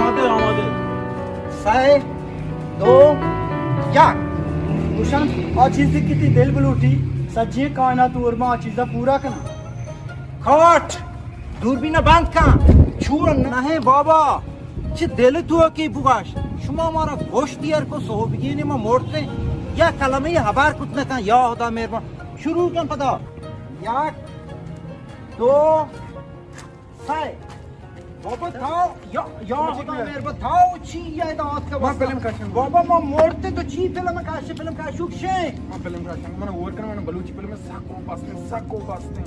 آمادے، آمادے۔ سئے، دو، یک۔ گوشنت، آ چیزے کہ تئی دل بلوٹی، سجیں کائنات ءِ اورما آ چیزا پورا کناں۔ کاٹ! دوربین بند کن۔ چون نہ بابا، چہ دل تو کہ بگاش۔ شما مارا گوشت دیار کو سہبگین ما مرتیں۔ یا کلمہ ہبر کت نہ کن، یا خدا مہربان۔ شروع کن پدا۔ یک، دو، سئے۔ بابا تھا، یا، یا خدا مہربان، تھا چی یا ادا آتکا من بستا؟ فلم کشم۔ بابا ما مرتے تو چی فلم کشے، فلم کشوک شے؟ من فلم کشم، من اور کنم، من بلوچی فلم سکو بستیں، سکو بستیں۔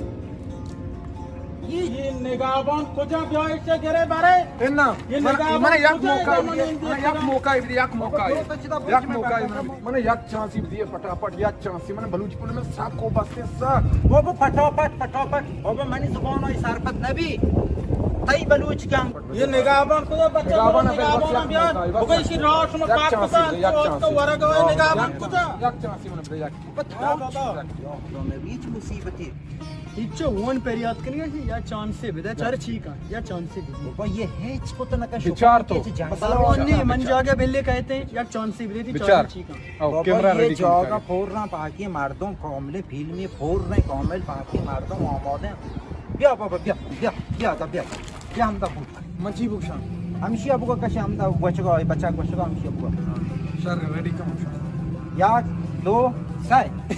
یہ، یہ نگہبان کجا؟ بیا ایشا گرے بارے۔ انا، یہ من، نگہبان من یک کجا؟ موقع ادا بدی، من من اندیش یک کنم۔ موقع بدی، یک موقع۔ بابا تو چدا یک موقع بدی۔ من یک چانسی بدی، پٹاپٹ یک چانسی۔ من بلوچی فلم سکو بستیں، سک۔ بابا پٹاپٹ، پٹاپٹ۔ بابا منی زبان آئی سرپد نبی۔ تئی بلوچ کم۔ یہ نگہبان کجا بچہ؟ نگہبان بابا نگہبان بس یک بیان۔ موقع، بس بابا ایشی راہ شما یک پاک چانسی، بکن، یک تو چانسی۔ اتکا ورگ ہوئے، نگہبان کجا؟ یک چانسی من بدی، یک۔ بابا۔ یا خدا، ہچ اون پریات کنگا کہ یا چانسے بدے، چار چی کن، یا چانسے بدے۔ بابا یہ ہچ کو تو نہ کشو۔ بچار تو۔ مسئلہ وہ نہیں، من جاگہ بلے کہتے ہیں، یا چانسے بدے، چار چی کن۔ او، بابا، کیمرہ یہ ریڈی کن جاگہ پورا پاکی مردم کامل فلمی پورا کامل پاکی مردم آمادے۔ بیا بابا، بیا، بیا، بیا، بیا، بیا، بیا ہمدا بود۔ من چی بگوشاں؟ ہمشی ابو کا کشے ہمدا گوچگا، بچا گوچگا ہمشی ابو کا۔ شر ریڈی کن۔ یک، دو، سئے۔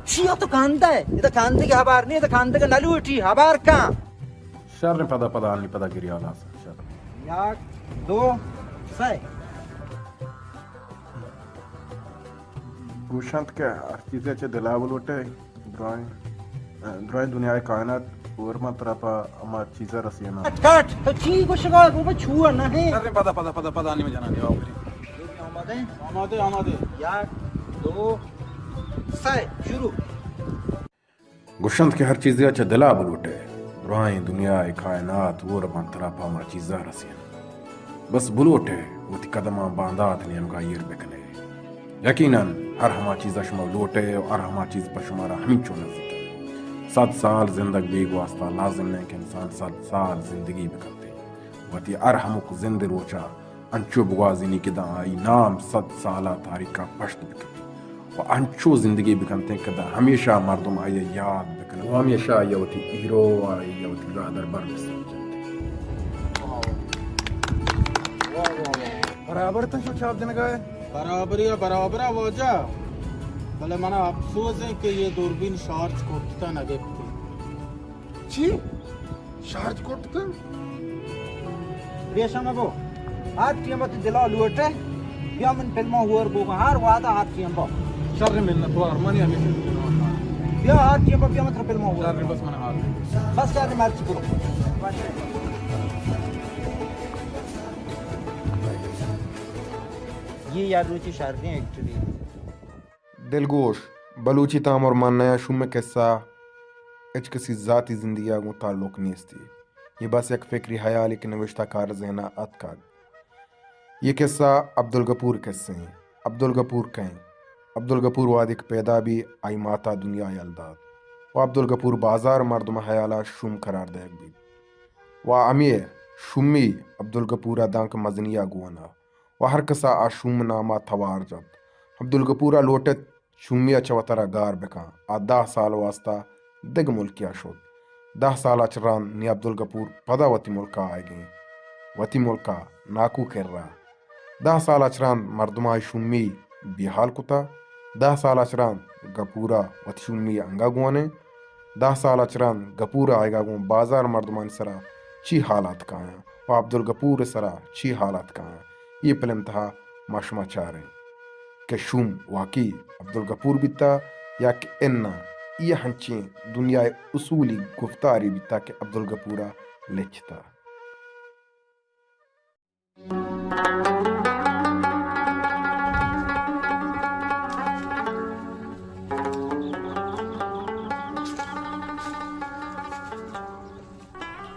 چیا تو کاندہ ہے؟ ادا کاندے کے ہبار نہیں، ادا کاندے کے نلوٹی، ہبار کن۔ شر پدا پدا آنی پدا گریال آسا۔ شر۔ یک، دو، سئے۔ گوشنت کہ ہر چیزے چہ دلا بلوٹے، درائیں، درائیں دنیائے کائنات اور من ترا پہ ہما چیزا رسیناں۔ کٹ، کٹ، تو چی گوشگا بابا چوہ نہ ہے؟ ارے پدا، پدا، پدا، پدا نیم جنانی آؤ۔ آمادے؟ آمادے، آمادے۔ یک، دو، سئے، شروع۔ گوشنت کہ ہر چیزے ء چہ دلا بلوٹئے، درائیں دنیائے کائنات اور بنت ترا پہ ہما چیزا رسین۔ بس بلوٹئے وتی قدماں باندات نیمگا ایر بکنئے۔ یقیناً ہر ہما چیزا شما لوٹئے و ہر ہما چیز پہ شمارا ہمینچو نزیک انت۔ صد سال زندگ بیگ واسطہ لازم نہ کہ انسان صد سال زندگی بکنت۔ وتی ہر ہمک زند روچا انچو بگوازینی کہ داں آئی نام صد سالا تاریخا پشت بکپی و انچو زندگی بکنتیں کہ داں ہمیشہ مردم آئی یاد بکنن و ہمیشہ آئی وتی ہیرو و آئی وتی راہدربر بسمجنت۔ برابر تاں شو چاپ جنگا ہے؟ برابری ہے، برابر ہے واجہ، بلے منا افسوس ہے کہ یہ دوربین شارج کرتا نہ گپتی۔ چی؟ شارج کت کن؟ ریشم بو۔ ہر ٹیم وتی دلا لوٹئے، بیا من فلما ہور بوگا، ہر وعدہ ہر ٹیم با۔ شر منت وار، منی ہمیشہ۔ بیا ہر ٹیم با، بیا من ترا فلما ہور۔ شر بس من حال۔ بس شر مرچی برو۔ یہ یار روچی شر دیں ایکچولی۔ دلگوش، بلوچی تامر ماننیا شوم ء کسہ ہچ کسی ذاتی زندگی ء گوں تعلق نیستی۔ یہ بس یک فکری حیالی کہ نوشتہ کار ذہن ء اتکگ۔ یہ کسہ عبدالغفور کسہ ہیں۔ عبدالغفور کئے؟ عبدالغفور وہدے کہ پیدا بی، آئی ماتا دنیا یل دات و عبدالغفور بازار مردم حیالا شوم قرار دئیگ بیت و ہمے شومی عبدالغفورا دانکہ مزنیا گون ء و ہر کسا آ شوم ناما توار جت۔ عبدالغفورا لوٹت شومیا چہ وترا گار بکن۔ آ دہ سال واسطہ دگہ ملکیا شت۔ دہ سالا چہ رند نی عبدالغفور پدا وتی ملکا آیگیں۔ وتی ملکا ناکو کرا۔ دہ سالا چہ رند مردماں شومی بیحال کتا۔ دہ سالا چہ رند غفورا وتی شومی انگا گونے۔ دہ سال ء چہ رند گپور ء آیگ ء گوں بازار مردمانی سرا چی حالات کایاں و عبدالگپور ء سرا چی حالات کایاں، اے پلم تہا ما شما چاریں کہ شوم واقعی عبدالگپور بیتا یا کہ اناں، اے ہنچیں دنیا ء اصولی گفتارے بیتا کہ عبدالگپور ء لچتا۔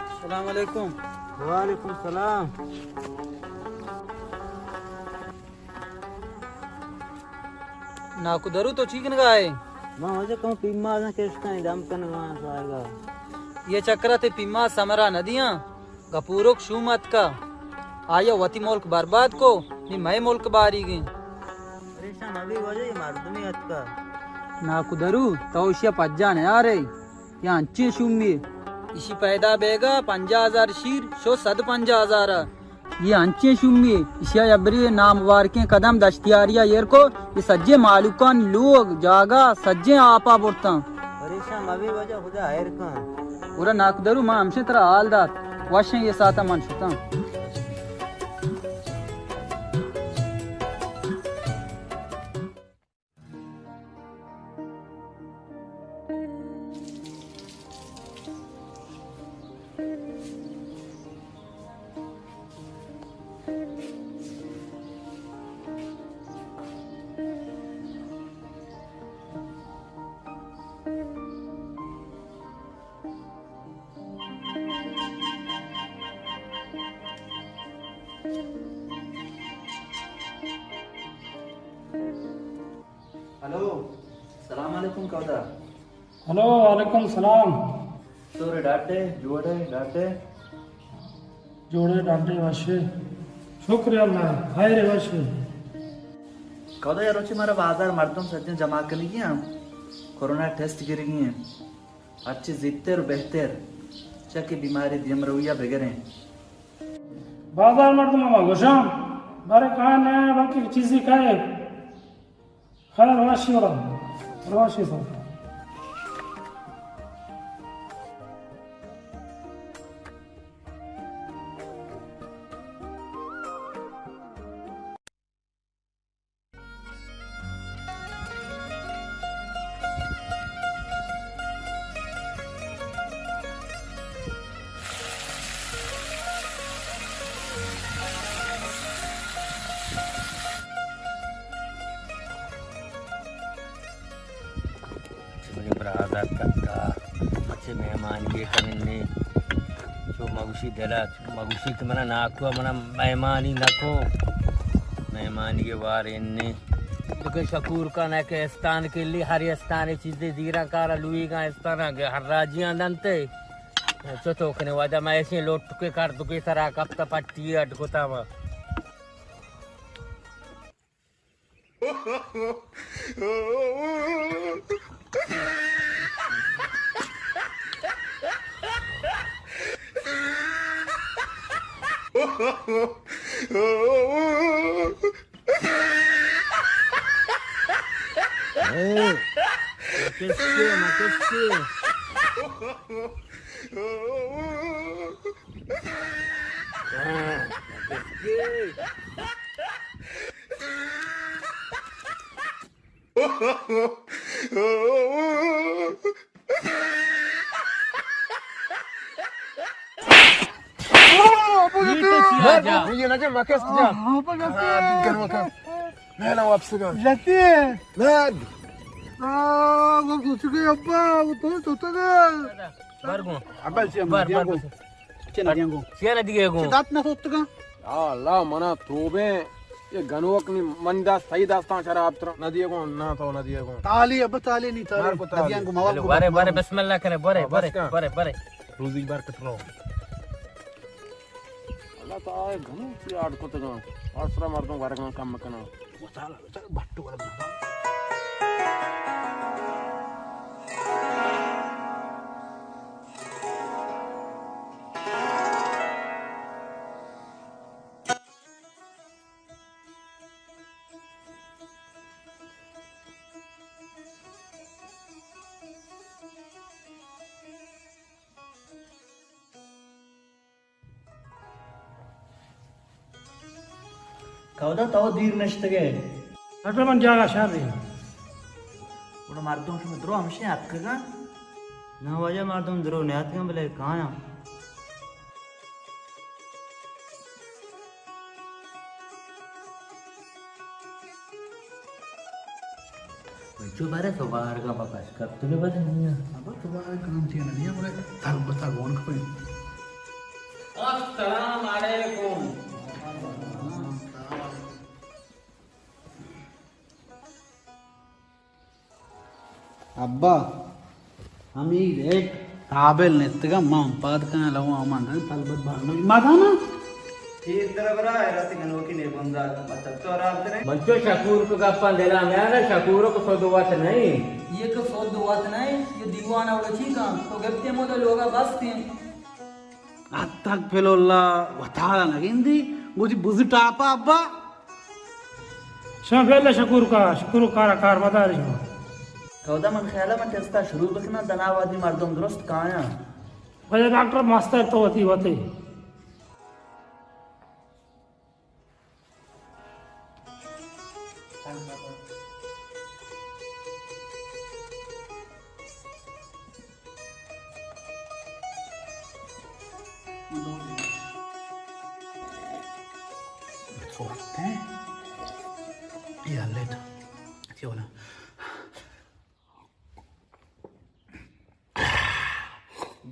السلام علیکم۔ وعلیکم السلام۔ ناکو درو، تو چی کنگا ئے؟ ما واجہ کہوں پیمازاں کشتاں، دم کنگا آں ساہگا۔ اے چکرا تئی پیما ثمرا نہ دیاں۔ گپورک شوم اتکا۔ آیا وتی ملک برباد کو، نی مئے ملک باریگیں۔ پریشان مبی واجہ، اے مردمے اتکا۔ ناکو درو، تو اشیا پجا نیارے۔ اے انچیں شومے۔ اشی پیدا بیگا پنجاہ ہزار شیر، شو صد پنجاہ ہزار۔ اے انچیں شومے، اشیا یبری نامبارکیں قدم دشتیاریا ایر کو، اے سجیں مالوکانی لوگ، جاگہ، سجیں آپا برتاں۔ پریشان مبی واجہ، خدا خیر کن۔ گڑا ناکو درو، ما ہمشیں ترا حال دات۔ وشیں، اے ساعتا من شتاں۔ ہلو، سلام علیکم کئودا۔ ہلو، وعلیکم سلام۔ تو رے ڈاڈے، جوڑے ڈاڈے۔ جوڑے ڈاڈے وشے۔ شکر اللہ، خیر وشے۔ کئودا، اے روچے مارا بازار مردم سجیں جمع کنگی ایں۔ کورونا ٹیسٹ گرگی ایں۔ ہرچی زیتر و بہتر، چہ کہ بیماری دیمرویا بگریں۔ بازار مردم ہما گوشاں، بارے کائے نہ، بلکہ چیزی کائے۔ خیر، واشی وڑا، واشی سر۔ چہ منی برازاتک اتکا، مچے مہمانگی کنن نے۔ چو مگوشی دلا، مگوشی کہ منا ناکو، منا مہمانی نکو۔ مہمانگی وارین نے۔ تو کہ شکور کن کہ استان کلی، ہر استان چیزے زیران کارا لویگا استان ہر راجیان دنتے۔ چو تو کنے ودا میں ایسے لوٹ کے کر دو کے سرا کپتا پٹی اڈ کو تاما۔ اے، مکسکے، مکسکے۔ ہاں، مکسکے۔ یہ تو کیا جا؟ یہ نہ جا، مکس جا۔ ہاں، ہاں، پکس۔ ہاں، دکان وکان۔ میں نہ واپس گا۔ جاتی ہے۔ میں۔ آ، وہ کچھ کے ابا، وہ تو، تو، تو گا۔ بر گو۔ ابا، چی ہم بر، دیاں بر، گو۔ بر۔ چی نہ دیاں گو؟ چی نہ دیے گو؟ چی دات نہ سوتگا؟ یا اللہ، منا توبے۔ یہ گنوک نی من دست، صحیح دستاں شراب ترا۔ نہ دیے گو، نہ تو نہ دیے گو۔ تالی، ابا تالی نہیں تالی۔ مار کو تالی۔ نہ دیاں گو، موا کو بارے، بارے، بسم اللہ کرے، بارے، ہاں، بس بارے، کر۔ بارے، بارے۔ روزی بار کٹرو۔ اللہ تعالی گنوک سی آڈ کتگا۔ آسرا مردم ورگاں کم کنا۔ وتارا، وتارا بھٹو والا بندہ۔ کئودا تو دیر نشتگے؟ ڈاکٹر، من جاگہ شر ایں۔ گڑا مردم شما درو ہمشیں اتکگاں؟ نہ واجہ، مردم درو نیاتکگاں، بلے کایاں۔ جو بارے تو بارگا با پش کپتگے بارے نیا۔ ابا تو بارے کام تھی نیا، بارے تر بتا گون کپے۔ السلام علیکم۔ ابا، ہمے ریٹ قابل نیتگا، من پاد کن لو آمان دن پل بد بانو مادانا. تیر در برا ایراتی گنوکی نے بندہ مچتو رابطنے. من چو شکور کو گپان دلا میانا، شکور کو سود وت نہیں. یہ کہ سود وت نہیں، یہ دیوان اوڑا چی کام؟ تو گپتے مو تو لوگا بستیں. اتک پلو اللہ وتارا نگندی، گوتی بزی ٹاپا ابا. شما فعلا شکور کا، شکور کارا کار مدار شما. کہودا من خیالا من ٹیسٹا شروع بکناں، دنا وادی مردم درست کایاں. بلے ڈاکٹر ماسٹر تو وتی وتی.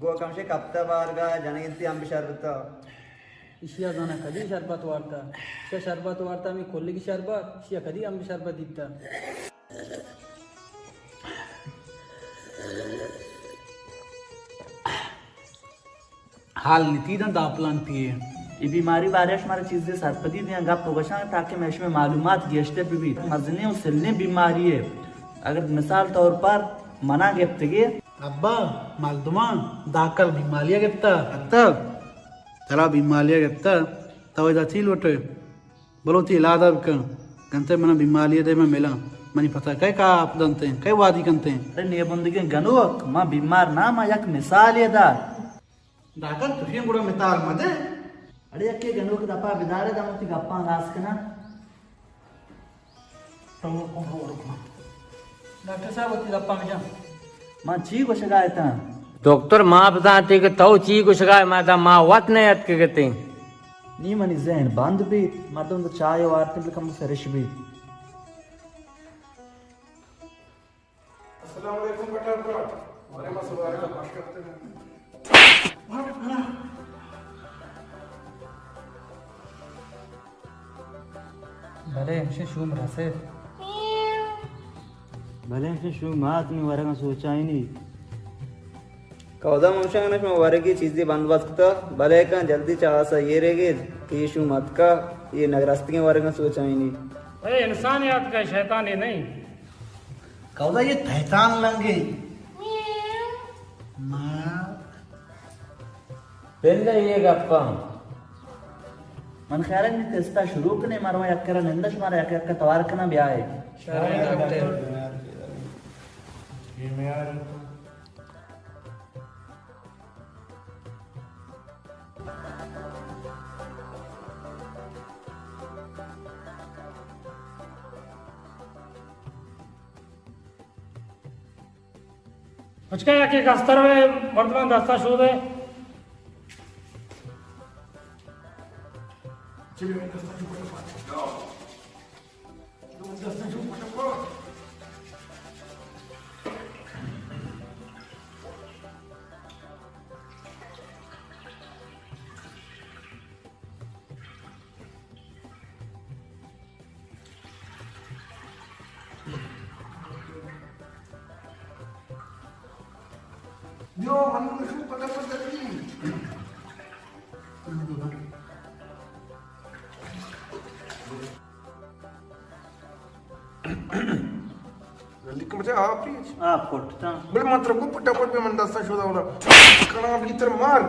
گو کمشے کپتا بارگا جنگنتی ہم بشربتا. اشیا زانا کدی شربت وارتا؟ اشیا شربت وارتا، می کلگی شربت، اشیا کدی ہم بشربت دیتا؟ حال نتی دن داپلان پیے. اے بیماری بارے شمارا چیزے سرپدی دیاں گپ گوشاں تاکہ مئے شمئے معلومات گیشتر بہ بیت. مزنیں و سلیں بیماری ہے. اگر مثال طور پر منا گپتگے. ابا، مردمان داکل بیمالیا گپتا. اتب، ترا بیمالیا گپتا، تو ادا چی لوٹے؟ بلو تی علاج بکن. گنتے منا بیمالیا دے من ملاں. منی پتا کئے کا آپ دنتے، کئے وادی کنتے؟ ارے نیبندگیں گنوک، ما بیمار نہ، ما یک مثالے دات. داکل تشیں گڑا مثال مدے. اڑے یکے گنوک دپا بدارے دم وتی گپاں لاس کناں. ڈاکٹر صاحب وتی گپاں بجن. من چی گوشگا اتاں؟ دکتر ما بزانتے کہ تو چی گوشگا، ما دا ما وت نہ اتکگتیں. نی منی ذہن بند بیت، مردم تو چاہ وارتے بلکم سرش بیت. السلام علیکم پٹا پٹ. وعلیکم السلام. بلے ہمشہ شوم رسید. بلے ہمشہ شوم مات نی ورگاں سوچائینی. کہودا ہمشہ نہ شما ورگی چیزی بندوبست کتا، بلے کن جلدی چہ آسا یہ ریگید کہ یہ شوم اتکا، یہ نگرستگیں ورگاں سوچائینی. اے انسان یات کا شیطان ہی نہیں. کہودا یہ تہتان لنگے. ما پندہ یہ گپاں. من خیال ہے نی تستا شروع کنے، مارو یک کرا نندش، مارا یک یک توار کنا بیائے. شریں ڈاکٹر. پچکا یکے کستر وے مردمان دستا شودے. جلدی کن بچہ، آپ ہی. آپ کٹتا. بلے من ترا گو پٹا پٹ بے من دستا شودا ولا. کنا بلی تر مار.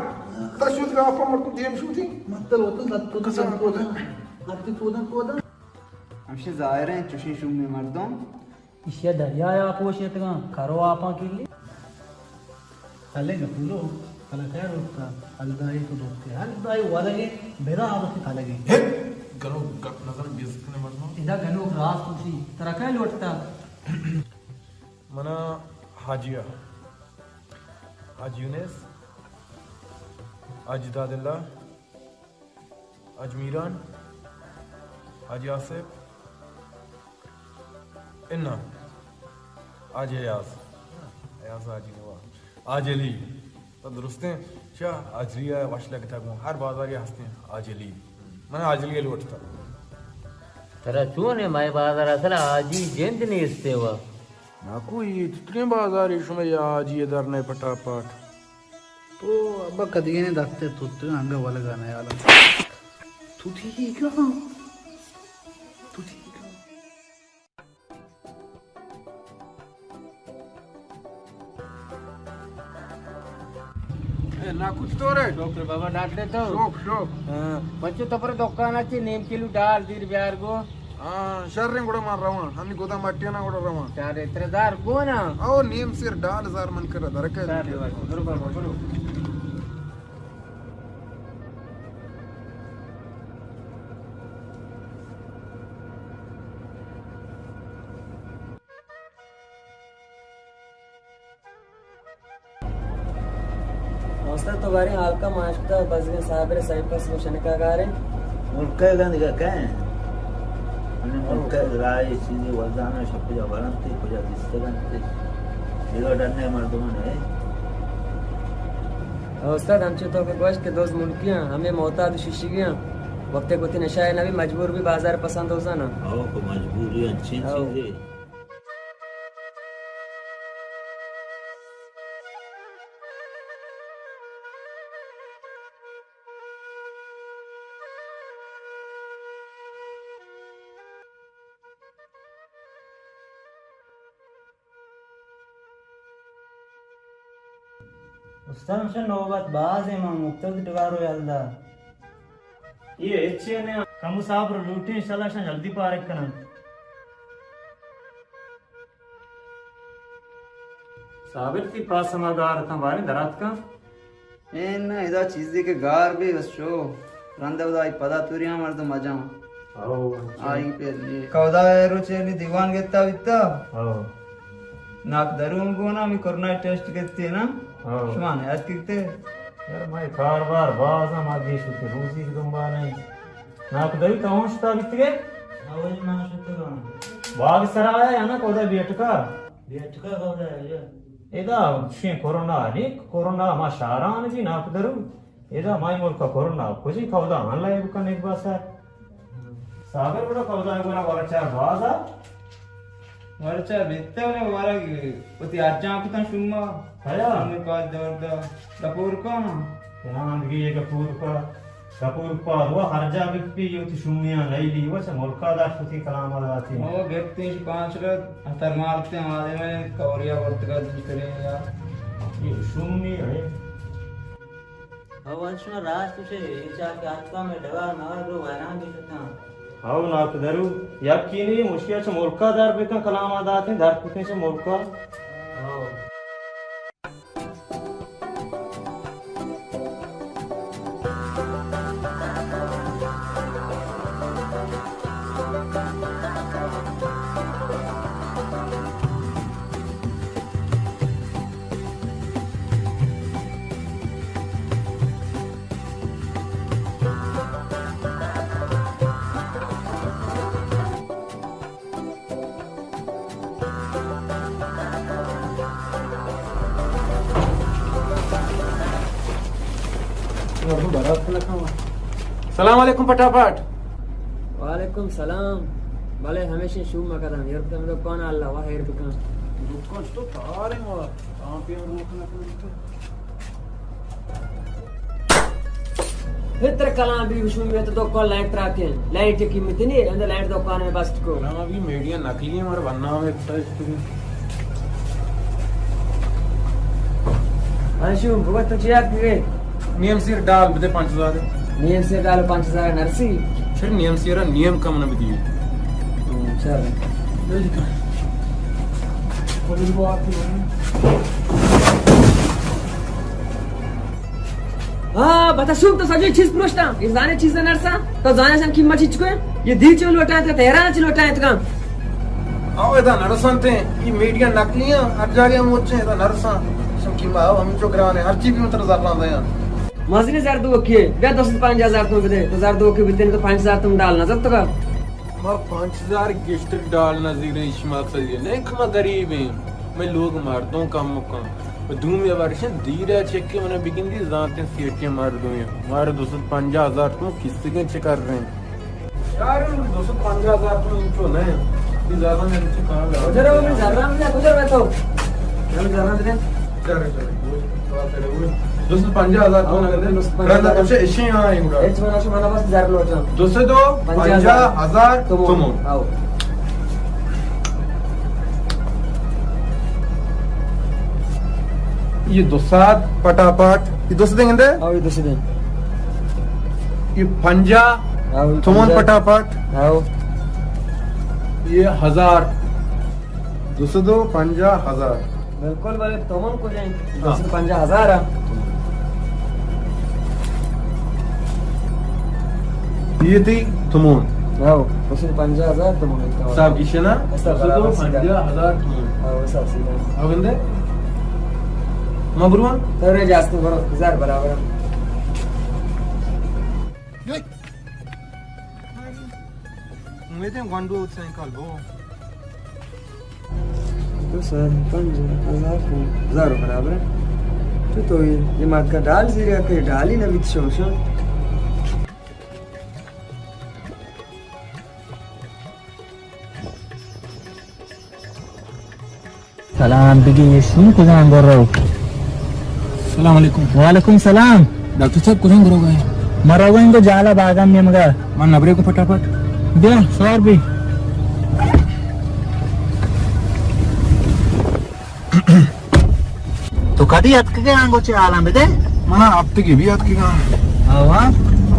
تا شود کا آپ مردم دیم شودی. متل وطن دت تو دت تو دت. آپ تی تو دت تو دت. ہمشی ظاہر ہیں چوشیں شومیں مردم. ایشی ءَ دریا ءَ آپ وش اتگاں، کرو آپاں کلی. تلگ ءَ پورو، تلگ ءَ روکتا، الدائی تو دوتے، الدائی ورگے، بدا آبتی تلگے. ہٹ! گنوک گپ نزن، بے عزت کنے مردم. ادا گنوک راست گوشی، ترا کئے لوٹتا؟ منا حاجی ءَ، حاجی یونس، حاجی داد اللہ، حاج میران، حاج آصف، انا، حاج ایاز، ایاز حاجی نوا، حاج علی. تو درستیں، چا حاج علی ءَ وش لگتا گوں، ہر بازاری ہستیں حاج علی. من حاج علی لوٹتا. ترا چون ہے مئے بازار اصل حاجی جند نیستے وا؟ ناکو، یہ تتریں بازاری شما یا حاجی در نئے پٹا پاٹ. تو ابا کدیگینے دست ء توتگاں انگہ ولگا نیالاں۔ تو ٹھیک ء؟ تو ٹھیک ء؟ اے ناکو چطور ئے؟ شکر بابا، ڈاکٹر تو؟ شوق، شوق۔ ہاں، بچو تو پر دکان اچ نیم کلو ڈال دیر بیار گو۔ ہاں، شریں گڑا من رواں۔ ہمے گدام مٹیاں گڑا رواں۔ چار اترے زار گونا۔ او نیم سیر ڈال زار من کرا درکے۔ چار دیوار، برو بابا، برو۔ استاد تو باریں حال کا ماشکتا بزگیں صابر سائپس کو شنکا گارے۔ ملک ء گند ء کئے؟ من ملک ء راہ چیزے وزانہ شپ کجا برنت، کجا دیستگ انت، دگہ ڈن ء مردمان ہے۔ استاد ہمچو تو کہ گوشت کہ دوز ملکی ہیں، ہمیں معتاد شیشگی ہیں، وقت کو تین نشہ نبی مجبور بھی بازار پسند ہو زانا۔ او کو مجبوری انچین چیزے۔ استاد، ہمشہ نوبت باز ایں، ما مکتب ڈگارو یل دا۔ اے ہچ چے نہ۔ کمو صاحب رو لوٹیں، انشاءاللہ شان جلدی پارک کنن۔ صابر، تی پاس ہما گار اتاں باریں دراتکاں؟ اے نہ، ادا چیزے کہ گار بی بس شو۔ رند ادا ای پدا توریاں مردم اجاں۔ او، اچھا۔ آئی پہ لی۔ کہدا اے روچے لی دیوان گتا بیتا۔ او۔ ناک درون گونا می کرونا ٹیسٹ گتے نا۔ او۔ شما نے یاد کرتے؟ یار، مئے کاروبار باز ہم آگے شتے، روزی کی دنبال ہیں۔ ناک دری تو ہوں شتا بیتگے؟ اولی من شتگاں۔ باغ سرا آیا یا نا کودا بیٹکا؟ بیٹکا کودا ہے یا؟ ادا شین کرونا نی، کرونا ما شاران جی ناک درو۔ ادا مائی ملک کرونا کجی کودا ہن لائے بکن ایک بار سر۔ صابر بڑا کودا ہے گورا ورچا بازا۔ مرچا بیتہ نے مارا وتی اجاں کتاں شما۔ ہیا۔ ہمیں پاس دور دا۔ گپور کن؟ تنان گی یہ گپور کا۔ گپور پاد وہ ہر جا بکپی، یہ وتی شمیاں لیلی، وہ چہ ملکا داشت وتی کلام داتی۔ او گپتیش پانچ رد، ہتر مارتے ہمارے میں کوریا ورتگا دوسرے یا۔ یہ شمی ہے۔ ہو، انت شما راست گوشے، اے چار کہ آتکا مئے ڈگار نوار رو ویران بی شتاں۔ ہو، ناکو درو، یقینی مشکل چہ ملکا در بکن، کلاما داتیں، در کتیں چہ ملکا۔ ہو۔ سلام علیکم پٹاپٹ۔ وعلیکم سلام۔ بلے ہمیشہ شوم مکدم، ہیر بکن دکان، اللہ وا ہیر بکن۔ دکان تو تارے ما، تاں پہ روک نہ۔ پتر کلام بی شوم، میں تو دکان لائٹ تراکیں، لائٹ کی قیمت نہیں، اندر لائٹ دکان میں بست کو۔ کلام ابھی میڈیا نقلی ہے، ہمارا بننا ہے۔ ہاں شو، بگوش تو چیا کئے؟ نیم سیر ڈال بدے پنچ ہزار۔ نیم سیر ڈال پنچ ہزار نرسی؟ چرا نیم سیر نیم کم نہ بدی؟ ہوں، چل۔ ہاں، بتا شوم تو سجے چیز پروشتا۔ یہ زانے چیز نرسا؟ تو زانے سن قیمت چیز کو؟ یہ دی چو لوٹائیں تو تیرا چی لوٹائیں تو کم؟ او ادا نرسنت، ای میڈیا نقلی ہیں، ہر جاگہ ہم وچے ادا نرساں۔ شم قیمت او ہم چو گرانے، ہر چی بھی متر زرنا دیاں۔ مزنی زردوکی، بیا دو سد پنجاہ ہزار تومن بدے، تو زردوکی بیتین تو پنچ ہزار تومن ڈال نہ زرتگا۔ ما پنچ ہزار گیشتر ڈال نہ زیریں، ایش مقصد یہ نہیں کہ ما غریب ہیں، میں لوگ مردوں کم مکان۔ دومی ورشن دیر ہے چکے من بگندی زانتے سیٹیں مردوں ہیں۔ مارے دو سد پنجاہ ہزار تومن کستگیں چکر رہے ہیں۔ یار، دو سد پنجاہ ہزار تو انچو نہ، بھی زیادہ نہیں، کچھ کہاں گیا؟ کجا رہو، میں زرہ میں کجا رہتا ہوں؟ چل، زرہ دے۔ چل، چل، وہ تو آ کرے، وہ۔ دو سد پنجاہ ہزار تومن گندے؟ دو سد پنجاہ ہزار۔ رندا تو چے اشی آں ایں گڑا؟ ہچ بنا شما نہ بس زر لوٹاں۔ دو سد و پنجاہ ہزار تومن۔ آؤ۔ یہ دو سد پٹاپٹ۔ یہ دو سد گندے؟ آؤ، یہ دو سد۔ یہ پنجاہ تومن پٹاپٹ۔ آؤ۔ یہ ہزار۔ دو سد و پنجاہ ہزار۔ بالکل، بلے تومن کجا ایں؟ ہاں۔ دو سد پنجاہ ہزار۔ یہ تئی تومن۔ ہاؤ، دو سد پنجاہ ہزار تومن۔ صاحب گیشے نا؟ صاحب، دو سد و پنجاہ ہزار تومن۔ ہاؤ، صاحب، سیدھا۔ ہاؤ، گندے؟ ما برواں؟ تو رے جاست برو، ہزار برابر۔ امیدیں گونڈو سائیکل بو۔ دو سد پنجاہ ہزار کو ہزار برابر۔ تو تو یہ، یہ مات کا ڈال زیرا کہ ڈال ہی نہ بیت شوشو۔ سلام بگی، یہ شون کجان گور رو؟ سلام علیکم۔ وعلیکم سلام۔ ڈاکٹر صاحب، کجان گور رو گئے؟ مرو گئے انگو جالا باغان نیمگا۔ من نبرے کو پٹاپٹ۔ بیا، سوار بی۔ تو کدی اتکگے آنگو چے حالاں بدے؟ منا ہفتگی بھی اتکگاں۔ آوا؟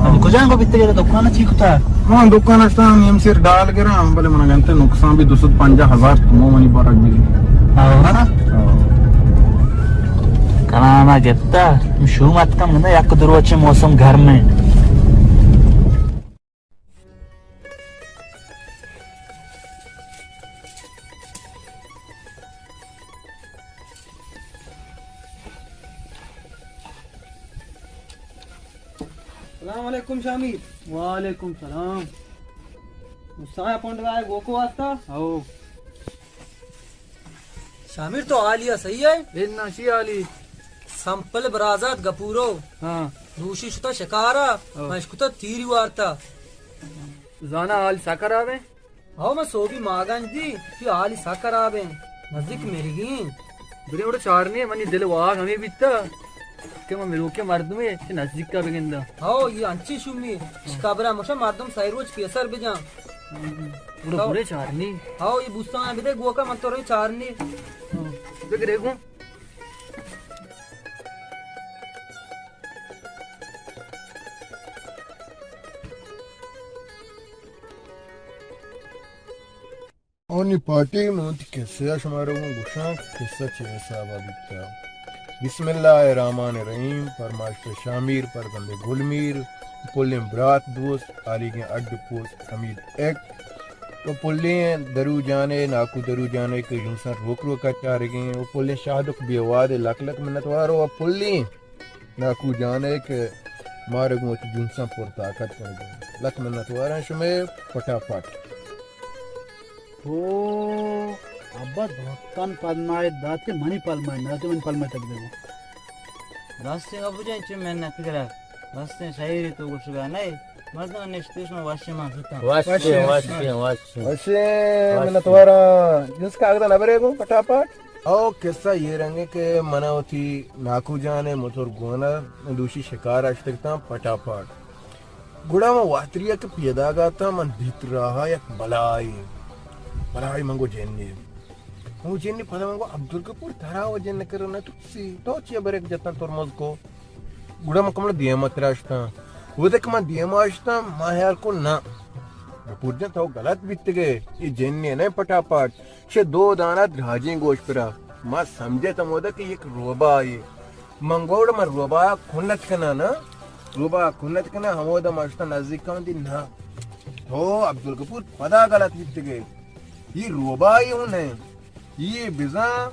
ہم کجا آنگو بیتگے دکان چی کتا؟ من دکان اشتاں نیم سیر ڈال گراں، بلے منا گنتے نقصان بھی دو سد پنجاہ ہزار تومن منی برگ بھی۔ آوا؟ کنا ما گپتا، شو مت کم گندا یک دروچے موسم گرم ہے۔ السلام علیکم شامیر۔ وعلیکم سلام۔ سایہ پونڈ گائے گوکو واسطہ؟ او۔ شامیر تو حالی ء صحیح ہے؟ اے ناشی حالی۔ سمپل برازات گپورو۔ ہاں۔ دوشی شتا شکارا، ہاں۔ مشکتا تیری وارتا۔ زانا حال سا خراب ہے؟ ہاں، من سوبی ماگنج دی، تی حالی سا خراب ہے۔ نزدیک مرگی۔ برے وڑا چارنے، منی دل واگ ہمیں بیتا کہ من مروکے مردمے، چہ نزدیک کا بگندا۔ ہاں، یہ انچی شومی، قبرہ مشا مردم سائی روچ پیسر بجان۔ گڑا تو برے چارنی۔ ہاؤ، یہ بوستان بدے گوکا من تو رے چارنی۔ بگرے گوں۔ اونی پارٹی من وتی قصہ ء شمارا گوں گوشاں، قصہ چہ حساب ء بیتا۔ بسم اللہ الرحمن الرحیم، پرمائش پہ شامیر، پرزند گل میر، پلیں برات دوست، آلیگیں اڈ پوست حمید ایک، و پلیں درو جانے، ناکو درو جانے کہ جنساں روک روکا چارگیں، و پلیں شاہدک بیواد لک لک منتوار، و پلیں ناکو جانے کہ مارا گوں وتی جنساں پر طاقت کنگیں۔ لک منتواراں شمے پٹا پٹ۔ تو ابا دہتان پلمائے داتے منی پلمائے نہ داتے منی پلمائے تک دیگو۔ راستیں ابو جان چے محنت کرا۔ راستیں شاعری تو گوشگا نئے۔ مردم نشتے شما واشے ما زتاں۔ واشے، واشے، واشے۔ واشے، منتواراں۔ جنس کاغذ نہ برے گو پٹا پٹ۔ او قصہ یہ رنگ ہے کہ منا وتی ناکو جان ہے موتور گونا دوشی شکار اشتگتاں پٹا پٹ۔ گڑا من واتری ء کہ پیداگ اتاں، من دیت راہ ء یک بلاہے، بلاہے من گو جنے۔ من گو جنے، پدا من گو عبدالغفور، ترا و جن کر نہ ترسی، تو چیا بریک جتاں ترمز کو؟ گڑا من کمڑ دیم ء ترا اشتاں۔ وھدے کہ من دیم ء اشتاں، ما حیال کو نہ۔ غفور جان تو غلط بیتگے، یہ جنے نہ پٹا پٹ۔ چہ دو دانہ دراجیں گوش پرا۔ ما سمجھت ہمودا کہ یک روباہے۔ من گوڑ من روباہ کنت کناں نا۔ روباہ کنت کناں ہمودا ما شتاں نزدیک کاں دی نا۔ تو عبدالغفور پدا غلط بیتگے۔ یہ روباہے ہوں نہ۔ یہ بزاں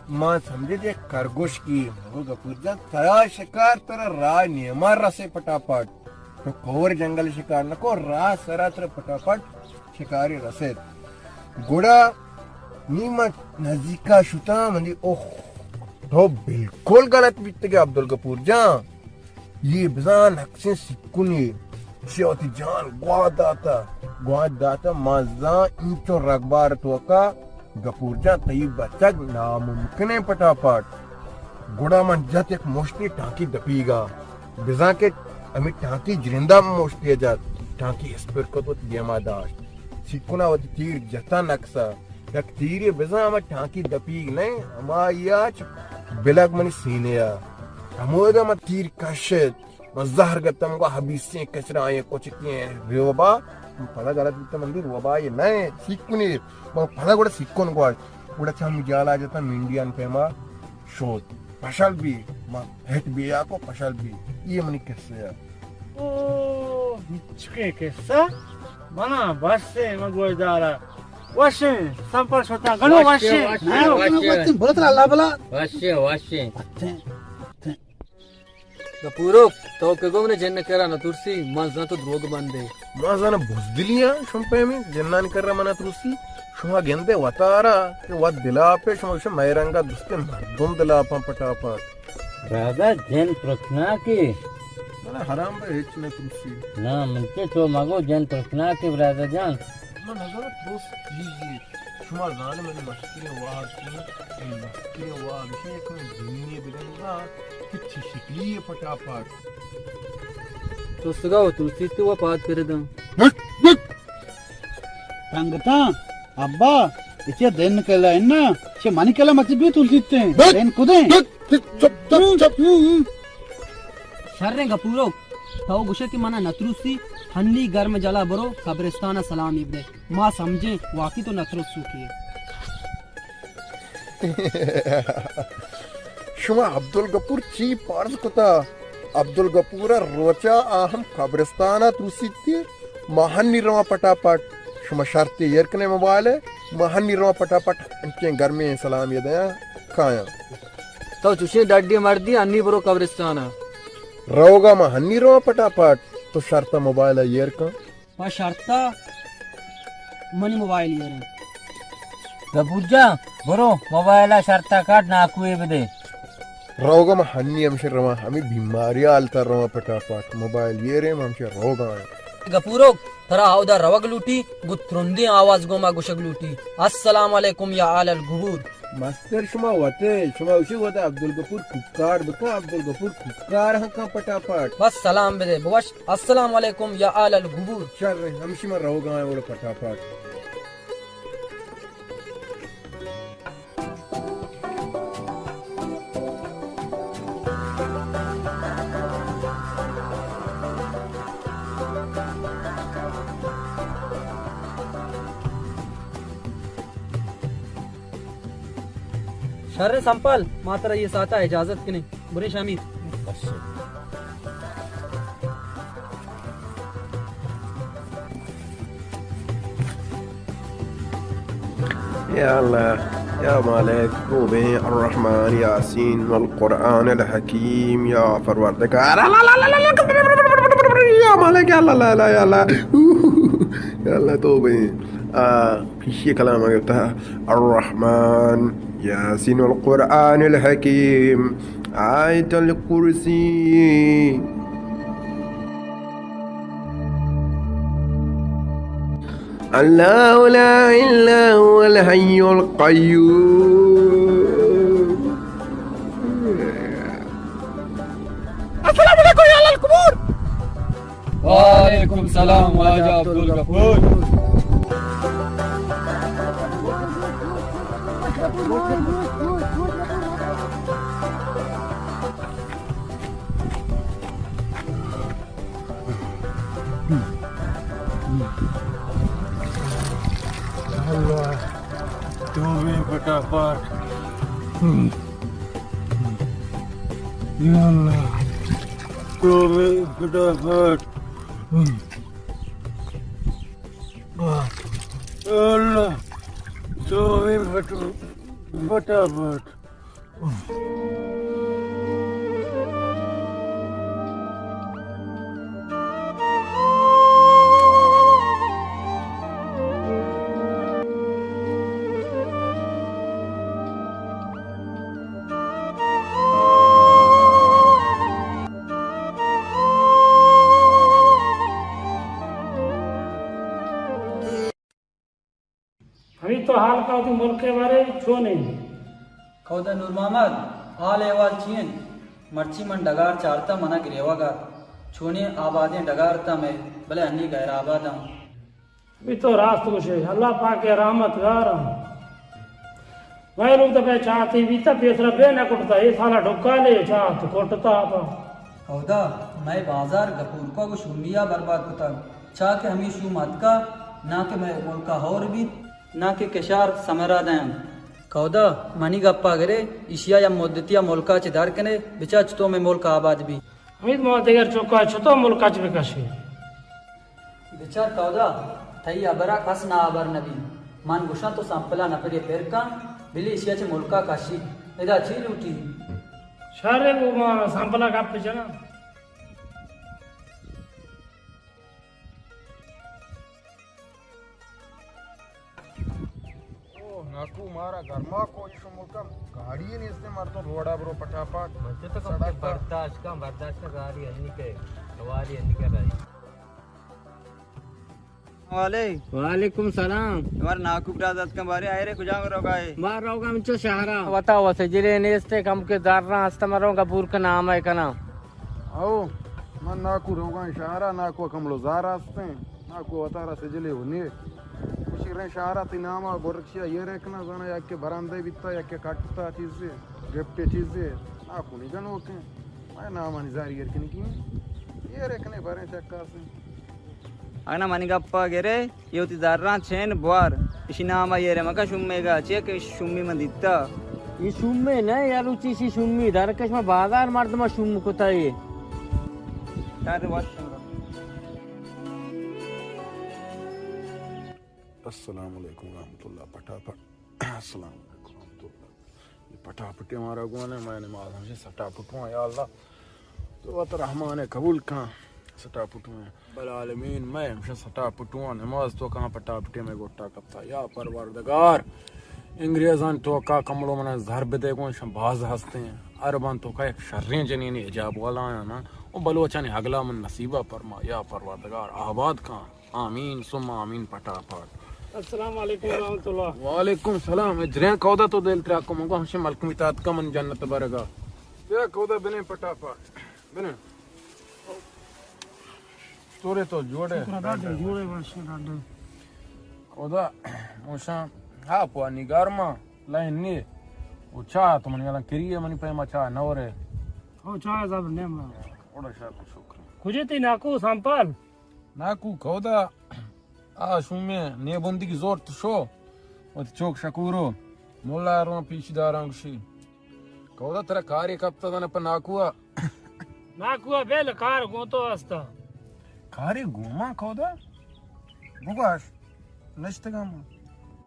ما سمجھت یک کرگوشکے۔ من گو غفور جان ترا شکار ترا راہ نیما رسے پٹا پٹ۔ تو کور جنگل شکار نہ کو، راہ سرا ترا پٹا پٹ شکاری رسیت۔ گڑا نی من نزیکا شتاں، منی اوہ، تو بالکل غلط بیتگے عبدالغفور جان۔ یہ بزاں نقشیں سکنے، چیا وتی جان گواہ داتا، گواہ داتا، ما زاں اینچو رگبار توکا غفور جان تئی بچک ناممکنیں پٹا پٹ۔ گڑا من جت یک مشتے ٹانکی دپیگا، بزاں کہ ہمے ٹانکی جندا مشتے جت، ٹانکی اسپر کت وت دیما داشت۔ سیکنا وتی تیر جتا نکسا، یک تیرے بزاں ہما ٹانکی دپیگ نئے، ہما یا چ بلگ منی سینے ء۔ ہمودا من تیر کشت، من زہر گتم، گو حبیسیں کچرا آئیں کچکیں روبا، من پدا غلط بیتم، من دی روبا یہ نئے، سیکنے، من پدا گڑا سیکن گوشت، گڑا چم جالا جتا منڈیان پیما شوت۔ پشل بی، ما ہٹ بیا کو پشل بی۔ یہ منی قصہ ہے۔ او، ہچکے قصہ؟ منا بس ہے، من گوشدارا۔ وشیں، سمپل شوتا، گنو وشیں۔ وشیں، وشیں، ہاں، وشیں۔ وشیں، بلت اللہ بلا۔ وشیں، وشیں۔ گپورو، تو کہ گو منی جن کرا نہ ترسی، من زان تو دروگ بندے۔ ما زاناں بزدلی آں، شما پیمیں جنانی کرا منا ترسی۔ شما گندے وتارا کہ وت دلاپے، شما گوشے مئے رنگا درستیں مردم دلاپاں پٹاپٹ۔ برادر، جن ترسناکے۔ من حرام بے ہچ نہ ترسی۔ نہ، من چے تو مگو جن ترسناکے، برادر جان۔ من نزاناں ترس چیزے۔ شما زانے منی مستریں واہگ چون؟ منی مستریں واہگ ایشی یک من جنینے بجنگا کہ چی شکلی ہے پٹاپٹ۔ تو سگا و ترسیت و پاد پرداں۔ But, but. رنگتاں، ابا، اچیا دین کلا انا، چہ منی کلا متی بھی ترسیت ہیں۔ بٹ، دین کدیں؟ بٹ، بٹ، چپ، چپ، چپ۔ شریں گپورو، تو گوشے کہ منا نتروسی، ہنی گرم جلا برو، قبرستان سلامی بدے۔ ما سمجھیں، واقعی تو نترسوکی ہے۔ شما عبدالغفور چی پرز کتا؟ عبدالغفور روچا آ ہم قبرستانا ترسیتی، ما ہنی رواں پٹاپٹ۔ شما شرطی ایر کنے موبائل ہے، ما ہنی رواں پٹاپٹ، انچیں گرمیں سلامی دیاں کایاں۔ تو چوشیں ڈڈی مردی، ہنی برو قبرستانا۔ روگا ما ہنی رواں پٹاپٹ، تو شرطا موبائل ایر کن۔ پہ شرطا منی موبائل ایریں۔ گپور جان، برو موبائل ء شرطا کاٹ ناکوے بدے۔ روگا ما ہنی ہمشہ رواں، ہمیں بیماری حالتا رواں پٹاپٹ۔ موبائل ایریں، ما ہمشہ روگا ہیں۔ گپورو، ترا اودا روگ لوٹی، گو ترندیں آواز گوما گوشگ لوٹی، السلام علیکم یا آل القبور۔ مستر شما وتے، شما گوشے وتا عبدالغفور کوکار بکن، عبدالغفور کوکار ہاں کن پٹاپٹ۔ بس سلام بدے، بوش السلام علیکم یا آل القبور۔ شر، ہمشی من روگا ہیں اوڑ پٹاپٹ۔ شر سمپل، ما ترا یہ ساعتا اجازت کنے۔ برے شامی۔ بس۔ یا اللہ، یا مالک، توبیں، الرحمن، یاسین، والقرآن الحکیم، یا پروردگار، یا مالک، یا اللہ، یا اللہ، یا اللہ، یا اللہ، توبیں۔ آ، پیشی کلام گپتا، الرحمن، یاسین، القرآن الحکیم، آیت الکرسی۔ الله لا إله إلا هو الحي القيوم. السلام عليكم يا أهل القبور. وعليكم السلام واجہ عبدالغفور۔ اللہ، توبہ فٹافٹ۔ یا اللہ، توبہ فٹافٹ۔ یا اللہ، توبہ فٹ-، فٹافٹ۔ ہمے تو حال کا وتی ملک ء بارے چون انت؟ کئودا نور محمد، حال احوال چی انت؟ مرچی من ڈگار چارتہ، منا گریوگ ات۔ چونیں آبادیں ڈگار اتاں مئے، بلے انی غیر آباداں۔ بی تو راست گوشے، اللہ پاک ء رحمت گار آں۔ مئے لوگ تو پہ چاہتی بیتا، پیسرا بے نہ کٹتا، اے سالا ڈکالے چاہت کٹتا پا۔ کہودا، مئے بازار گپورکا گو شومیا برباد کتگ۔ چا کہ ہمے شوم اتکا، نا کہ مئے ملکا ہور بیت، نا کہ کشار سمرا دینت۔ کہودا، منی گپا گرے، ایشیا یا مدتیا ملکا چہ در کنے، بچا چتو مئے ملک آباد بیت۔ ہمید ما دگر چکا چتو ملکا چہ بکشے۔ بچار کہودا، تئی ہبرا کس ناہبر نہ بیت۔ من گوشاں تو سمپلا نفرے پر کن، بلے ایشیا چہ ملکا کشی۔ ادا چی لوٹی؟ شرے گو ما سمپلا گپ جناں۔ او ناکو، مارا گرما کو ایشو ملکا گاڑی نیست، مردم روڈا برو پٹاپٹ۔ مجھے تو کم سڑک پر۔ برداشت کا، برداشت کا گاڑی ہے نہیں کہ سواری ہے نہیں کہ رہی۔ وعلیکم۔ وعلیکم سلام۔ تمہارا ناکو برا دات کن بارے آئے رے، کجا روگا ہے؟ ما روگا منچو شہرا۔ وتا وسے جلے نیستے، کم کے دار رہا ہستا، مروں گا بور کا نام ہے کنا۔ او، من ناکو روگاں شہرا، ناکو کملو زار آستیں، ناکو وتارا سجلے ہو نیے۔ شیریں شہرا تی ناما گورکشیا یہ ریکنا زانا، یک کے برندے بیتا، یک کے کٹتا چیزے، گپٹے چیزے، ناکو نی گنوکیں۔ میں نامانی زاری گر کنی کی، یہ ریکنے باریں چکاسیں۔ اگنا منی گپا گرے، یہ وتی زراں چین بوار۔ اشی نام آئی ء مکن شومے گا، چیا کہ شومی من دیتا۔ یہ شومے نہ، یا روچی اشی شومی، درکش ما بازار مردم شوم کتا یہ۔ یار وش۔ السلام علیکم ورحمۃ اللہ۔ پٹاپٹ۔ السلام علیکم ورحمۃ اللہ۔ یہ پٹاپٹی ہمارا گون ہے، میں نماز ہمشہ سٹا پٹواں، یا اللہ تو وت رحمان ہے، قبول کن سٹا پٹواں۔ بل عالمین، میں ہمشہ سٹا پٹواں، نماز تو کہاں پٹاپٹی میں گوٹا کپتا۔ یا پروردگار، انگریزان تو کا کمڑو منا زر بدے گون شم باز ہستے ہیں۔ عربان تو کا یک شریں جنینی حجاب والا آیا نا، او بلوچانی اگلا من نصیبہ فرما، یا پروردگار آباد کن۔ آمین ثم آمین۔ پٹاپٹ۔ السلام علیکم ورحمۃ اللہ۔ وعلیکم سلام۔ اے دریں کہودا تو دل ترا کو، منگو ہمشے ملکمی تات کا من جنت برگا۔ بیا کہودا بنے پٹاپٹ۔ بنے۔ تورے تو جوڑے۔ شکر ادا دے، جوڑے باشے ڈاڈے۔ کہودا موشاں ہاں پوانی گارما لائن نی۔ او چاہ تو منی الان کریے، منی پیما چاہ نورے۔ او چاہ زبر نیم۔ اوڑا شاہ کو شکر۔ کجے تی ناکو سامپال؟ ناکو کہودا آ شومیں نیبندگی زورت شو، وتی چوک شکورو ملا روان پیچی داران گوشی۔ کہودا ترا کاری کپتا دانا پہ ناکوا۔ ناکوا بیل کار گون تو استا۔ کاری گوما کہودا؟ بگوش، نشتگا ما۔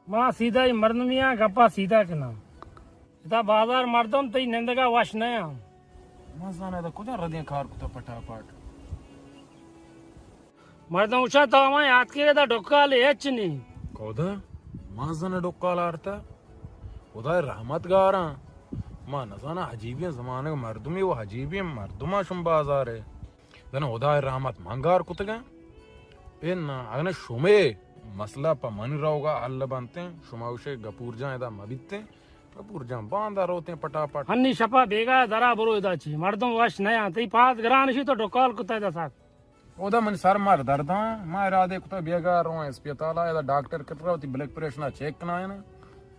ما سیدھا ہی مردمیاں گپا سیدھا کنا۔ ادا بازار مردم تئی نندگا وش نہ آں۔ ما زاناں ادا کجا ردیں کار کتا پٹاپٹ۔ مردم گوشاں تو ہمائی آتکے ادا ڈکال ہچ نی۔ کہودا؟ ما زاناں ڈکال آرتا۔ خدای رحمت گاراں۔ ما نزاناں عجیبیں زمانگ مردمی و عجیبیں مردماں شم بازارے۔ زاناں خدای رحمت من گار کتگاں۔ اے نا، اگن شمے مسئلہ پہ منی روگا حل بنتیں، شما گوشے گپور جان ادا مبیتیں۔ کپور جان، باندا روتیں پٹاپٹ۔ ہنی شپا بیگاہ درا برو ادا چی۔ مردم وش نیاں۔ تئی پاد گران شی تو ڈکال کتا ادا ساک۔ اودا من سر مار درداں۔ ما ارادے کتا بیگاہ رواں اسپتالا، ادا ڈاکٹر کترا وتی بلڈ پریشنا چیک کنائینا۔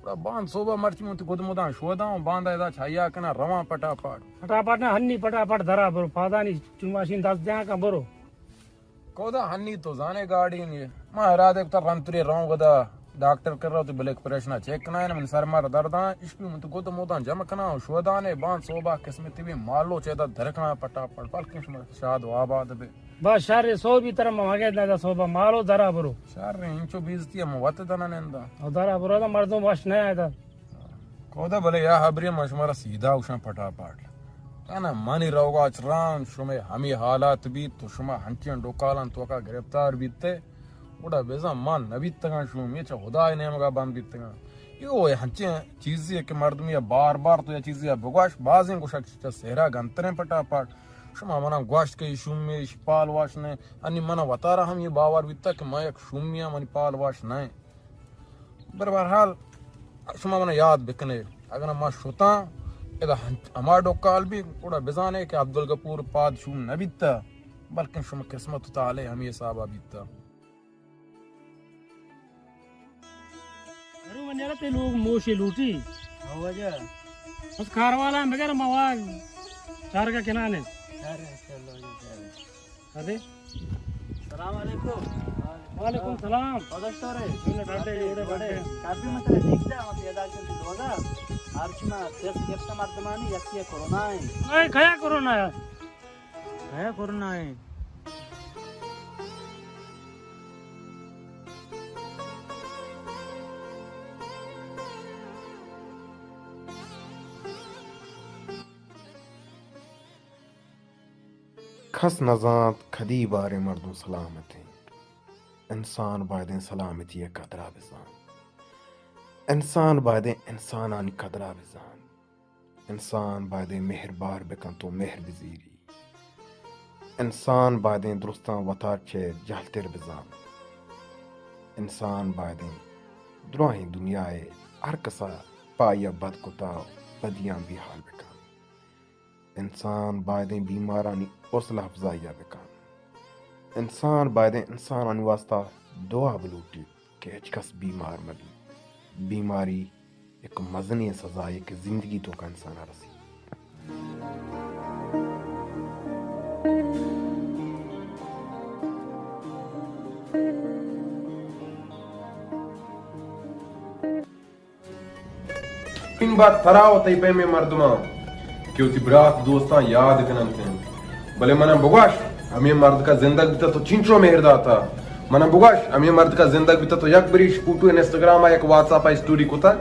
گڑا باند صوبہ مرچی من وتی گد مداں شوداں، باندا ادا چاہیا کنا رواں پٹاپٹ۔ پٹاپٹ نہ، ہنی پٹاپٹ درا برو۔ پادانی چماشین دست دیاں کن برو۔ کہودا ہنی تو زانے گاڑی نی۔ ما ارادے کتا رنتری روں گدا ڈاکٹر کر رہا تو بلڈ پریشنا چیک کنا ہے، من سر مار درداں، اشپی من تو گد موداں جمع کنا و شودانے بان صوبہ قسمتی بھی مالو چیدا درکنا پٹاپٹ، بلکن شما شاد و آباد بے۔ با شر سو بھی ترا مگے نہ دا صوبہ مالو درا برو۔ شر انچو بیزتی ہم وت دنا نندا۔ او درا برو دا مردم وش نہ آیدا۔ کہودا بلے یا حبری من شمارا سیدھا گوشاں پٹاپٹ۔ تانا منی روگا چران شمے ہمی حالات بیت تو شما ہنچین ڈکالان توکا گرفتار بیتے، گڑا بزاں من نبیتگاں شومی چہ خدای نیمگا بند بیتگاں۔ یو اے ہنچین چیزی کہ مردمی بار بار تو یا چیزی بگوش، بازیں گوشک چہ سہرا گنتریں پٹاپٹ۔ شما منا گوشت کہ شومی پال واش نہ، انی منا وتارا ہم یہ باور بیتا کہ ما یک شومی ہم منی پال واش نہ۔ بر بہرحال، شما منا یاد بکنے، اگر ما شتاں، ادا ہنچ-، ہما ڈکال بی، گڑا بزانے کہ عبدالغفور پاد شوم نہ بیتا، بلکن شما قسمت و تالے ہمے حسابا بیتا۔ ارے من یار تے لوگ موشے لوٹی۔ ہو واجہ۔ بس کاروالا بغیر مواد چارگا کنانے۔ چارے، چلو، چارے۔ ارے۔ السلام علیکم۔ وعلیکم السلام۔ پدشتو رے۔ جوڑے، ڈاڈے، جوڑے، بڑے۔ ڈاڈے۔ کافی مطلب دیکھتا، ہم پیدا کن دوگا۔ ہر چی ما تیس گرفت مردمانی، یکی کرونا ہے۔ اے کیا کرونا ہے؟ کیا کرونا ہے؟ کس نہ زانت کدی باریں مردم سلامت انت۔ انسان بایدیں سلامتی ء قدر ء بزانت۔ انسان بایدیں انسانانی قدر ء بزانت۔ انسان بایدیں مہر بار بکنت و مہر بزیری۔ انسان بایدیں درستاں وتا چہ جہلتر بزانت۔ انسان بایدیں دراہیں دنیا ء ہر کسا پہ آئی ء بد کتا و بدیاں بیحال بکنت۔ انسان بایدیں بیمارانی حوصلہ افزائی ء بکنت۔ انسان بایدیں انسانانی واسطہ دعا بلوٹیت کہ ہچ کس بیمار مہ بیت۔ بیماری یک مزنیں سزایے کہ زندگی توکا انسان ء رسیت۔ پین بات ترا و تئی پیمیں مردماں کہ وتی برات دوستاں یاد کن انت انت۔ بلے منا بگوش، ہمے مردکا زندگ بیتا تو چنچو مہر داتا؟ منا بگوش، ہمے مردکا زندگ بیتا تو یک بریش فوٹو انسٹاگرام ء یک واتساپ ء اسٹوری کتا؟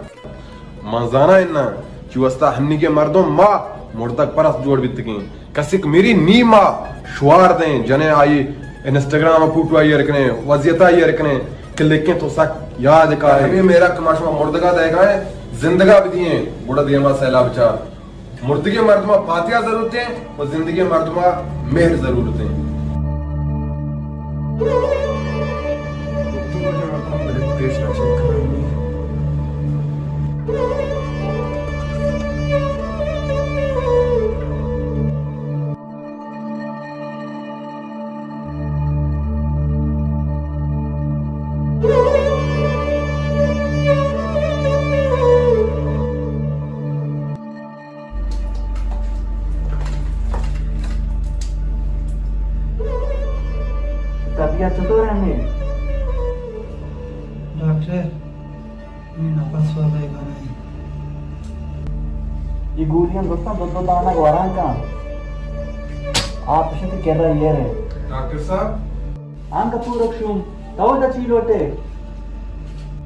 من زانا اناں چی واسطہ ہنیگے مردم ما مردگ پرست جوڑ بیتگیں۔ کسیک میری نی ما شوار دیں، جنے آئی انسٹاگرام ء فوٹو آئی ار کنے، وضعیت آئی ار کنے کہ لیکن تو سک یاد کائے۔ ہمے میرا کہ ما شما مردگا دے گائے، زندگا بدییں، گڑا دیما سیلاب چار۔ مردگیں مردما فاتحہ ضرورت ہیں و زندگیں مردما مہر ضرورت ہیں۔ طبیعت چطور ہے؟ ڈاکٹر، منی نفس وزے گنائی۔ یہ گولیاں درستاں دو دو دانگ وران کن۔ آپ شتی کرا یہ رہے۔ ڈاکٹر صاحب۔ ہاں گپورک شوم، تو دا چی لوٹے؟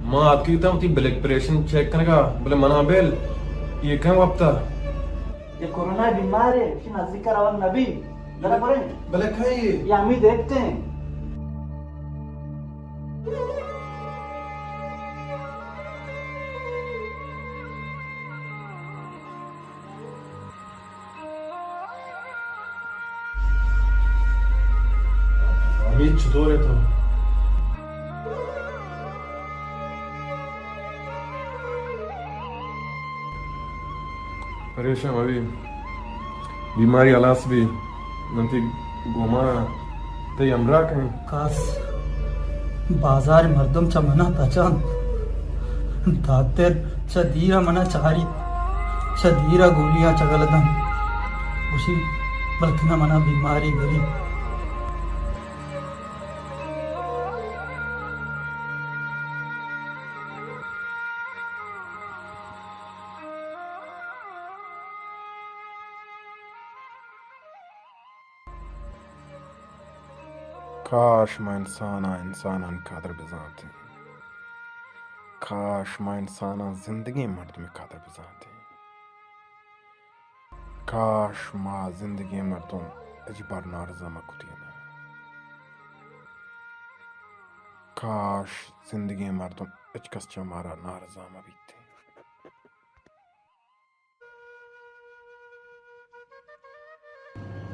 ما اتکی تاں وتی بلڈ پریشر چیک کنگا، بلے منا بل، یہ کہیں وپتا؟ یہ کورونا بیمار ہے، اسی نزدیک روگ نبی۔ ذرا برے۔ بلے کہیں یہ؟ یہ ہمیں دیکھتے ہیں۔ حمید چطور ہے تو؟ پریشان مبی، بیماری ہلاس بی، من تی گوما تئی ہمراہ کن۔ کس بازار مردم چہ منا تچان۔ داتر چہ دیرا منا چاری، چہ دیرا گولیاں چگل دن۔ گوشی بلکنا منا بیماری گری۔ کاش ما انساناں انسانانی قدر بزانتیں۔ کاش ما انساناں زندگیں مردمے قدر بزانتیں۔ کاش ما زندگیں مردم ہچبر نارضا مہ کتیں۔ کاش زندگیں مردم ہچ کس چہ مارا نارضا مہ بیتیں۔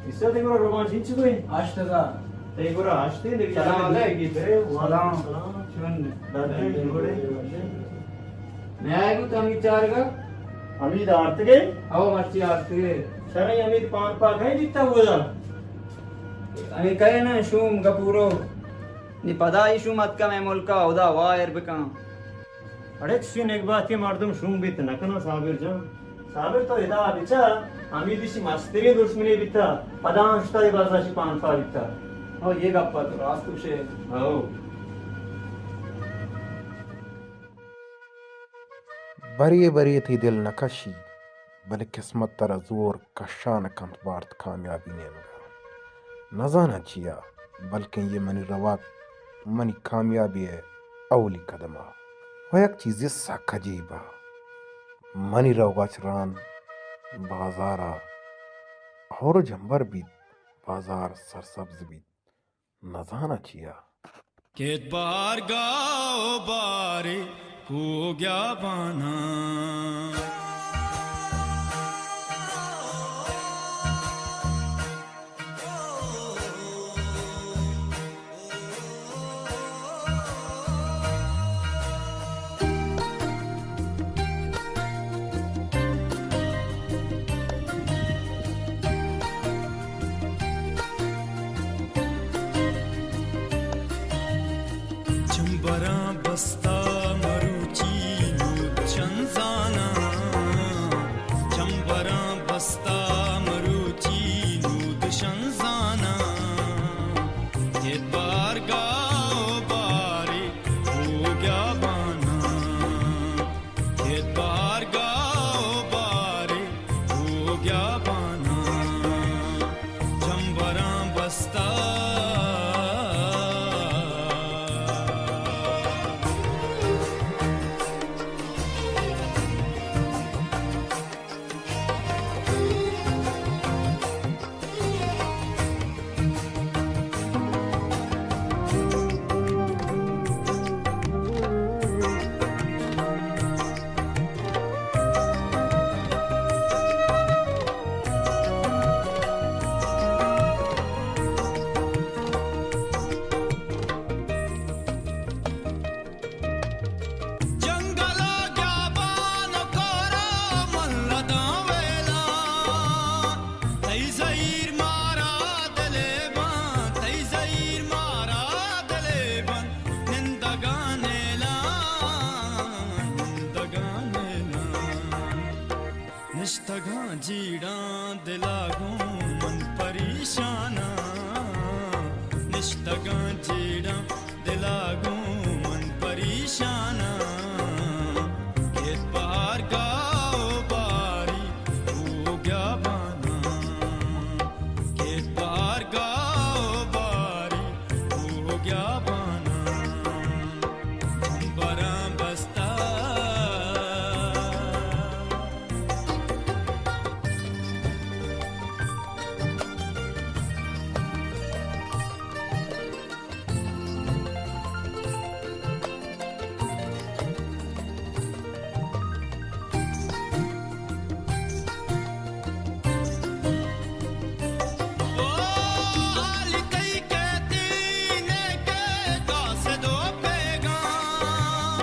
ایسا تئی گورا روگان چینچو گوئی؟ ہشت ہزار۔ تئی گورا ہشت ہے، دیکھ سلام علیک۔ سلام۔ سلام۔ چون؟ ڈاکٹر جوڑے؟ میں آئے گو تمی چارگا۔ حمید آرتگے؟ ہو، مرچی آرتگے۔ شریں حمید پان پا کئے بیتا اودا؟ ہمے کئے نا شوم گپورو۔ نی پدا ای شوم اتکا مئے ملکا، اودا وایر بکن۔ اڑے چشیں نگباتی مردم شوم بیت نہ کناں صابر جان۔ صابر تو ادا بچار، حمید ایشی مستریں دشمنے بیتا، پدا ہم شتا اے بازا شی پان پا بیتا۔ ہو، یہ گپا تو راست گوشے۔ ہو۔ برے برے تئی دل نہ کشی، بلے قسمت ترا زور کشان کنت بارت کامیابی نیمگا۔ نزاناں چیا، بلکیں یہ منی روگ منی کامیابی ء اولی قدم ء۔ و یک چیزے سک عجیب ء، منی روگا چران بازار ء ہور جمبر بیت، بازار سرسبز بیت۔ نزاناں چیا۔ کیت بہار گاہ و بارے کوہ و گیاباناں۔ چمبراں بستا مروچی نود شنزاناں، چمبراں بستا مروچی نود شنزاناں، کہ بارگاہ و بارے کوہ و گیاباناں، کہ بارگاہ و بارے کوہ و گیاباناں، جمبراں بستا۔ جنگل ء گیابان ء کور ء ملداں ویلاں، تئی زہیر مارا دلے بان، تئی زہیر مارا دلے بان، نندگاں نیلاں، نندگاں نیلاں۔ نشتگاں جیڑاں دلا گوں من پریشاناں، نشتگاں جیڑاں دلا گوں من پریشاناں، کہ بہار گاہ و باری کوہ و گیاباناں، کہ بہار گاہ و باری کوہ و گیاباناں، جمبراں بستا۔ او حالی تئی کیتی نیکے قاصد و پیگاں،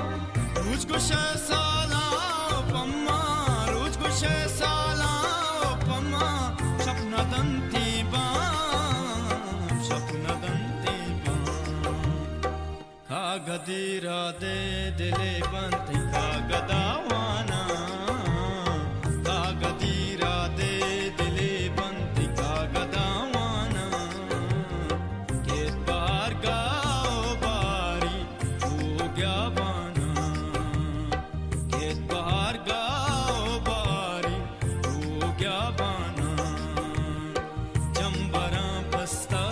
روچ گوشئے سالاں و پماں، روچ گوشئے سالاں و پماں، شپ نہ دنتی باں، شپ نہ دنتی باں۔ کاگدے را دے دلے بنت کاگدا واناں، کاگدے را دے دلے بنت کاگدا واناں، کہ بارگاہ و باری کوہ و گیاباناں، کہ بارگاہ و باری کوہ و گیاباناں، جمبراں بستا۔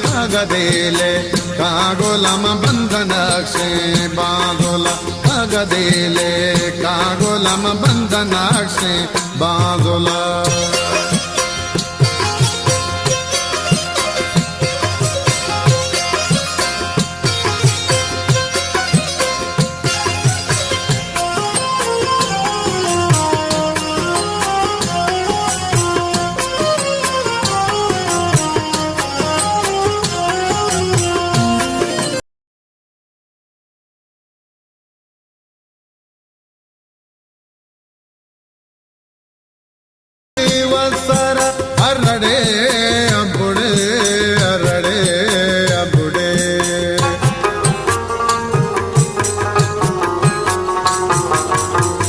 کاگدیلے کاگولم بند نقشیں بازولا، کاگدیلے کاگولم بند نقشیں بازولا۔ وسر ارڑے ابڑے، ارڑے ابڑے۔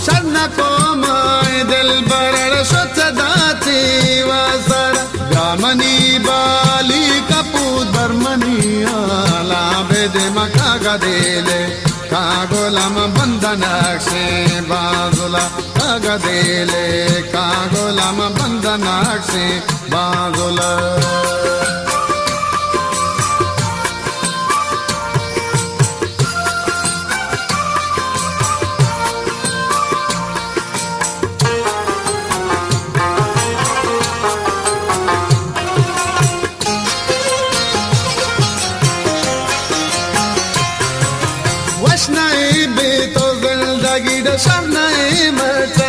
شرن قومائے دلبرڑ شت داتی وسر، گامنی بالی کپو درمنی آلا بے دے مکا گدیلے۔ کاگولم بند نقشیں بازولا، کاگدیلے کاگولم بند نقشیں بازولا۔ وش نئے بے تو زندگی ڈ شر نئے مرچ